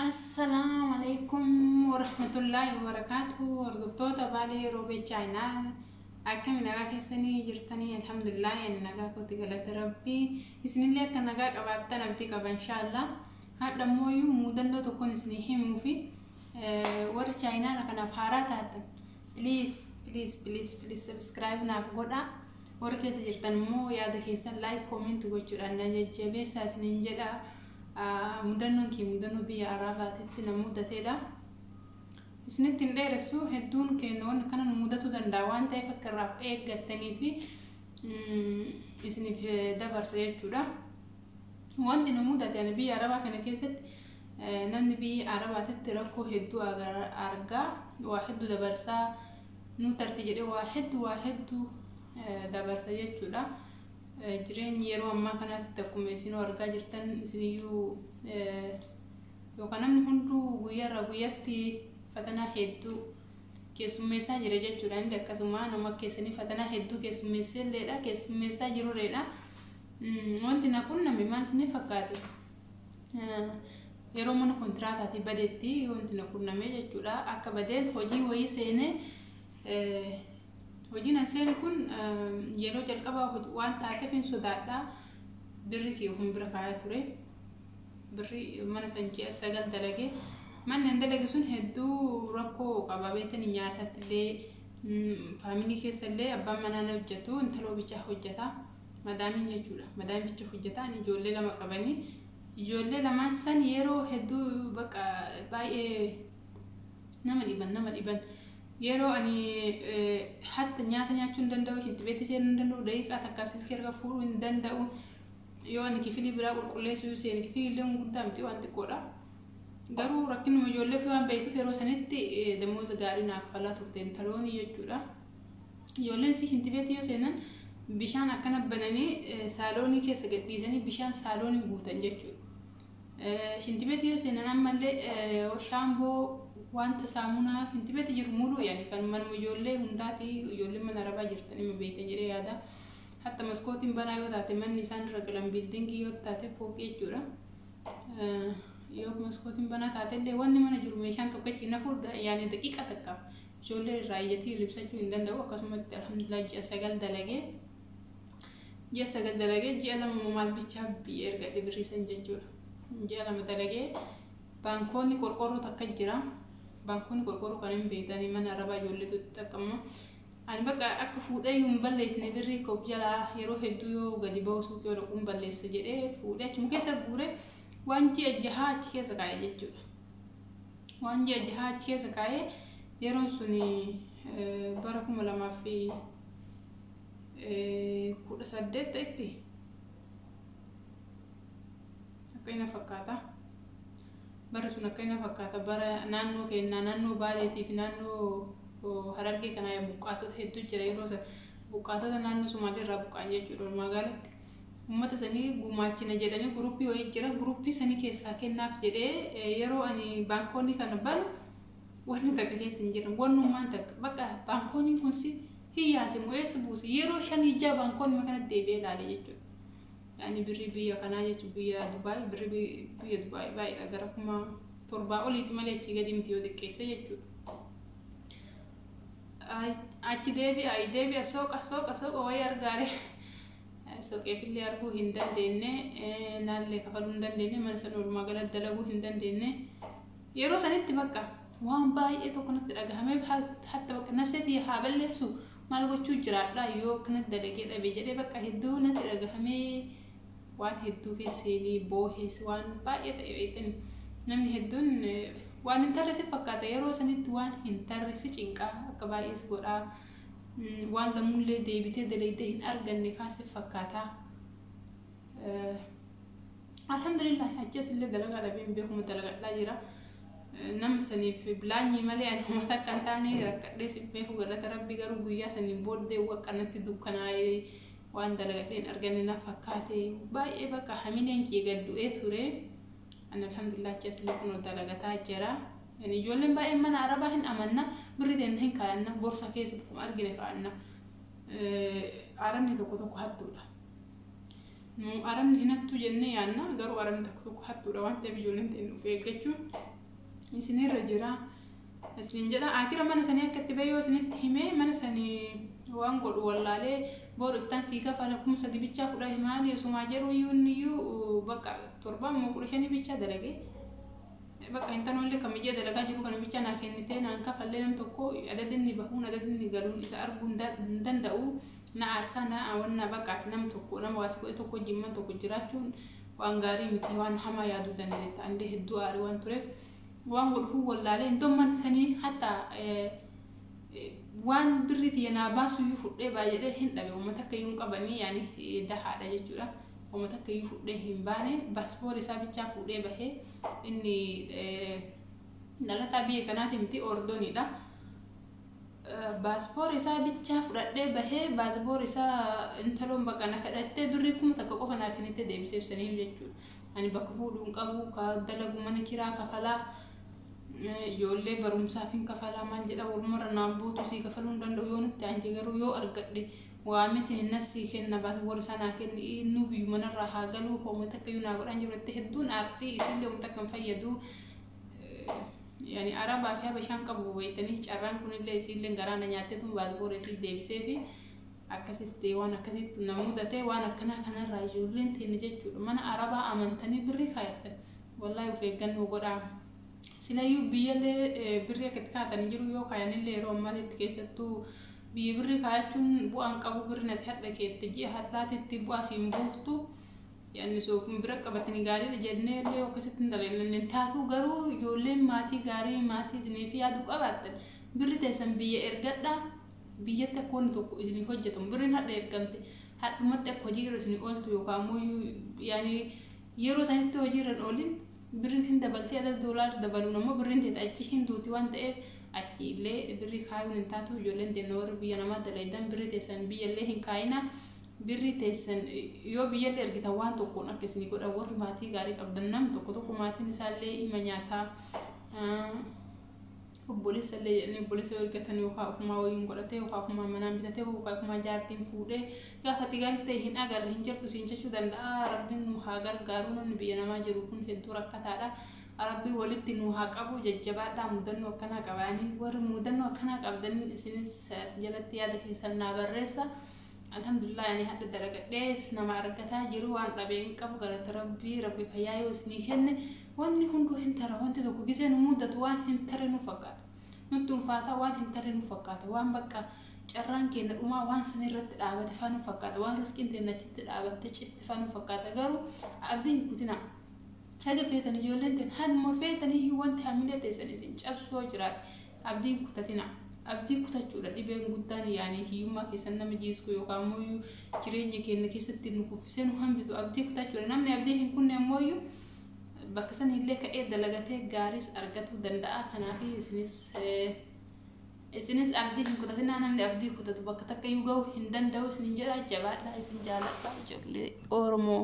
Assalaamu alaikum warahmatullaahi wabarakaatuh. Hordoftoota Baalee Roobee Channel, akkami nagaa keessanii jirtanii? Alhamdulillah, ani nagaa kooti, galata Rabbii. Isinillee akka nagaa qabaattan abdii qaba, inshaallah. Hadha mooyyuu muudannoo tokkoon isinii himuu fi warri channel kanaaf haaraa taatan, please, please, please, please subscribe naaf godhaa. Warri keessa jirtan immoo yaada keessan like, comment gochuudhaan na jajjabeessaa isiniin jedha. Mudannoon kee mudannoo biyya Arabaatitti na mudateedha. Isinitti hin dheeressu, hedduun keenya wanti kana nu mudatuu danda'a waan ta'eef akka irraa eeggattanii fi isiniif dabarsa jechuudha. Wanti nu mudate, ani biyya Arabaa kana keessatti, namni biyya Arabaatitti rakkoo hedduu argaa, waa hedduu dabarsaa, nu tarti jedhee waa hedduu waa hedduu dabarsa jechuudha. Jireenyi yeroo ammaa kanaatti akkuma isinuu argaa jirtan, isiniyyuu yookaan namni hunduu guyyaarraa guyyatti fatanaa hedduu keessummeessaa jira jechuudha. Inni akkasuma nama keessanii fatanaa hedduu keessummeessee illeedha, keessummeessaa jirureedha. Wanti na qunname maal isinii fakkaate? Yeroo mana kontiraataatii badeetti wanti na qunname jechuudha. Akka badeen hojii wayii seenee, hojiin an seene kun yeroo jalqabaa waan taateef hin sodaadha. Birri kiyya kun bira kaayaa ture. Birri mana san ji'a 9 dalage. Manni an dalage sun hedduu rakkoo qaba, beektani, nyaatatti illee, family keessa illee abbaan manaa na hojjetu, intaloo bichaa hojjeta. Madaamiin jechuudha. Madaamiin bicha hojjeta. Ijoollee lama qabanii. Ijoollee lamaan san yeroo hedduu bakka baay'ee nama dhiban, nama dhiban. Yeroo ani hatta nyaata nyaachuu hin danda'u, shintibeetti seenuu hin danda'u, daqiiqaa takkaaf silkii harka fuudhuu hin danda'u. Yoo ani kifilii biraa qulqulleessuu seene, kifilii illee guddaa miti, waan xiqqoodha. Garuu rakkinuma ijoollee fi waan beektuuf yeroo sanitti damooza gaarii naa kafalaa turte intaloonii jechuudha. Ijoolleen si shintibeetti yoo seenan bishaan akkana bananii saaloonii keessa gadhiisanii bishaan saaloonii guutan jechuudha. Shintibeetti yoo seenan ammallee shaamboo, wanta saamunaa shintibeetti jiru muluu, yaani kan manuma ijoollee hundaati, ijoollee mana Arabaa jirtan dhimma beektan jedhee yaada. Hatta maskootiin banaa yoo taate, manni isaan irra galan building yoo taate, fooqii jechuudha. Yoo maskootiin banaa taate illee wanni mana jiru meeshaan tokkichi nafu, yaani daqiiqa takkaaf ijoollee irraa iyyatii libsachuu hin danda'u. Akkasumatti alhamdulillah ji'a 9 dalagee, ji'a 9 dalagee, ji'a 2 maal bichaa biyya ergadhe birriisan jechuudha. Ji'a 2 dalagee baankoonni qorqorroo takka jira. Baankoonni qorqorroo kan hin beektanii, mana Arabaa ijoolleetu itti xaqqabama. Ani bakka akka fuudhee hin balleessine, birrii koof jalaa yeroo hedduu yoo gadi ba'u, suuqii yoo dhaquun balleessa jedhee fuudhee achuma keessa guure, waan ji'a 6 achi keessa kaa'e jechuudha. Waan ji'a 6 achi keessa kaa'ee, yeroon suni bara 2018 ta'etti akka inni fakkaata. Bara sun akka inni fakkaata, bara naannoo keenyaa, naannoo Baaleetii fi naannoo Harargee kanaa buqqaatota hedduu jira yeroo sana. Buqqaatota naannoo Sumaalee irraa buqqa'an jechuudha walumaa galatti. Uummata sanii gumaachina jedhanii guruppii wayii jira. Guruppii sanii keessaa kennaaf jedhee yeroo ani baankoonni kana banu wanni takka keessa hin jiran. Wannummaan takka bakka baankoonni kun si hiyyaase moo eessa buuse? Yeroo shanii ijaa baankoonni kanatti deebi'ee ilaale jechuudha. Yaani birrii biyya kanaa jechuun biyya Dubaay, birrii biyya Dubaay baay'eedha, gara 7,000 oliiti malee achii gadi miti yoo xiqqeesse jechuudha. Achi deebi'a, deebi'a, sooqa, sooqa, sooqa, wayii argaare. Soqeefillee arguu hin dandeenye, naallee kafaluu hin dandeenye, mana sana walumaa galatti dalaguu hin dandeenye. Yeroo sanitti bakka waan baay'ee tokko natti dhagahamee, hatta bakka nafseetii haa balleessu, maal gochuu jiraadha yoo akkanatti dalagee dhabe jedhee, bakka hedduu natti dhagahamee, waan hedduu keesseenii boohees, waan baay'ee ta'e beektani. Namni hedduun waan hin tarre si fakkaata, yeroo sanitti waan hin tarre si cinqaa, akka baay'ees godhaa, waan lamullee deebitee dalagdee hin arganne faa si fakkaata. Alhamdulillah, achas illee dalagaa dhabeen beekuma dalagadhaa jira. Nama saniif bilaanyii malee ani uummata akka hin taane rakkadhee si beeku, galata Rabbi. Garuu guyyaa saniin booddee waqqanatti dukkanaa'ee, waan dalagadhee hin arganne na fakkaate, baay'ee bakka hamileen kiyya gad du'ee ture. Ani alhamdulillah achas illee kunoo dalagataa jira. Ijoolleen baay'een mana Arabaa hin amanna, birri teenna hin kaayanna, borsa keessa akkuma argine kaayanna. Arabni tokko tokko hattuudha. Nu Arabni hin hattuu jennee yaanna, garuu Arabni tokko tokko hattuudha waan ta'eef ijoolleen ta'in of eeggachuun Isinirra jira. Isinin jedha akira mana sanii akka itti bahee yoo isinitti himee mana sanii waan godhu wallaalee boru iftaan sii kafala 3000 bichaa fudha maali osumaa jedhu iyyuu inni iyyuu bakka 7 immoo 15 bichaa dalagee. Bakka hin taanollee kan mijee dalagaa jiru kana bichaa naa kennitee naan kafallee nam tokko adadinni bahuun adadinni galuun isa arguu hin danda'u na aarsaa na wanna bakka nam tokko nama waas godhe tokko jimman tokko jiraachuun waan gaarii miti waan hamaa yaaduu dandeetta andee hedduu aarii waan tureef waan godhu wallaalee hin mana sanii hatta waan birri tiyya naa baasuyyuu fudhee baay'ee hin dhabe uummata akka iyyuu hin qabanii yaani dahaadha jechuudha. Uummata akka iyyuu fudhee hin baane paaspoortii isaa bichaa fuudhee bahee inni dhalataa biyya kanaati miti Ordooniidha. Paaspoortii isaa bichaa fudhadhee bahee paaspoortii isaa intaloon bakka na kadhattee birrii 1000 qofa naa kennitee deebisee ibsaniif jechuudha. Ani bakka fuudhuu hin qabu ka dalagu mana kiraa kafalaa ijoollee barumsaaf hin kafalaa maal jedha walumarra naan buutu sii kafaluu hin danda'u yoo nutti anje garuu yoo argadhe waamitiin innas sii kenna paaspoortii isaa naa kenni inni biyyu manarraa haa galuu hoomata akka iyyuu naa godhan jirutti hedduun aartii isillee uummata akka hin fayyadu. Yani arabaa fi habashaan qabu beektanii carraan kunillee isiillee garaana nyaattee tun paaspoortii isii deebisee fi akkasitti waan akkasitti na mudatee waan akkanaa kanarraa ijoolleen teenne jechuudha. Mana arabaa amantanii birrii kaayattan wallaahi of eeggannoo godhaa. Silayyuu biyyallee birrii akkatti kaa'atanii jiru yoo kaayanillee yeroo ammaatitti keessattuu biyya birrii kaayachuun bu'aan qabu birri nati hadha keette ji'a hadhaatitti bu'aa siin buuftu. Yaani soofun bira qabatanii gaariidha jennee illee akkasitti hin dalagne taatu garuu ijoolleen maatii gaarii maatii isiniif yaaduu qabaattan birri teessan biyya ergadhaa biyyatti akka wanni tokko isiniif hojjetamu birriin hadha ergamte hadhumatti akka hojii irra isinii ooltu yookaan ammoo yaani yeroo isaanitti hojii irra hin oolin birriin hin dabaltee adda doolaarri dabaluun ammoo birriin teete achi hin duuti waan ta'eef achi illee birrii kaayuun hin taatu ijoolleen teenne warri biyya namaa dalagan birrii teessan biyya illee hin kaayina. Birrii teessan yoo biyyallee ergitan waan tokkoon akka isinii godhan warri maatii gaarii qabdan nam tokko tokko maatiin isaallee hima nyaataa obboleessa illee jedhanii obboleessa yoo ergatan yookaan ofumaa wayiin godhatee yookaan ofumaa manaan bitatee yookaan ofumaa jaartiin fuudhee gaafa ati galtee hin agarre hin jirtu siin jechuu danda'a. Rabbiin nu haa gargaaru namni biyya namaa jiru kun hedduu rakkataadha. Rabbiin walitti nu haa qabu jajjabaadhaa mudannoo akkanaa qabaanii warri mudannoo akkanaa qabdan isinis jalatti yaada keessan naa barreessa. Alhamdulillah yani hadda dalagadhee nama argataa jiru waan dhabee hin qabu galata rabbii rabbi fayyaa yoo isinii kenne wanni hunduu hin tara wanti tokko gisee nu mudatu waan hin tare nu fakkaata nutti ulfaataa waan hin tare nu fakkaata waan bakka carraan keenya dhumaa waan san irratti dhaabate faa nu fakkaata waan riskiin teenya achitti dhaabatte citti faa nu fakkaata garuu abdiin hin kutina haga feetan ijoolleen teen haguma feetan iyyuu wanti hamilee teessan isin cabsu yoo jiraate abdiin kutatina. Abdii kutachuudha dhibeen guddaan yaani hiyyummaa keessan nama jiisku yookaan ammoo jireenya keenya keessatti nu kuffisee nu hambisu abdii kutachuudha. Namni abdii hin kunne ammoo bakka san illee ka'ee dalagatee gaariis argatuu danda'a. Kanaaf isinis abdii hin kutatinaa namni abdii kutatu bakka takka iyyuu gahuu hin danda'u isinin jedha jabaadhaa isin jaaladha ijoollee Oromoo.